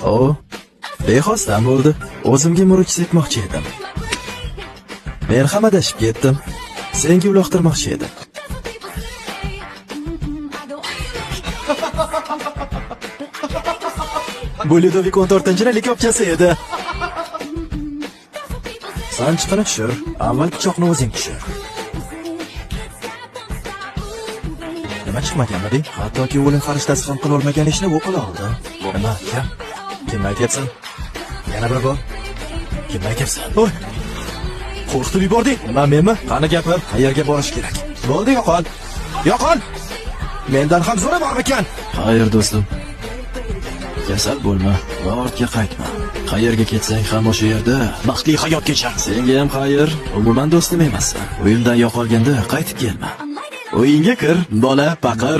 O, bexosdan bo'ldi. O'zimga murch sepmoqchi edim. Men ham adashib ketdim. Senga uloqtirmoqchi edim. Bu Ludovik 14-ning likopchasi edi. Sanchiqini tushir, avval pichoqni o'zing tushir. Nima chiqmaganmidi? Hattoki o'lim farishtasi ham qila olmagan ishni u qila oldi. Nima, kim? Kimni aytyapsan? Yana bir bor. Kimni aytyapsan? Oy! Qo'rqitib yubording. Nima, menmi? Qani gapir, qayerga borish kerak? Bo'ldi, yo'qol. Yo'qol! Mendan ham zo'ri bormikan? Xayr, do'stim. Kasal bo'lma va ortga qaytma. Qayerga ketsang ham o'sha yerda baxtli hayot kechar. Senga ham xayr, umuman do'stim emassan. Uyimdan yo'qolganda qaytib kelma. Uyingga kir, bola paqir.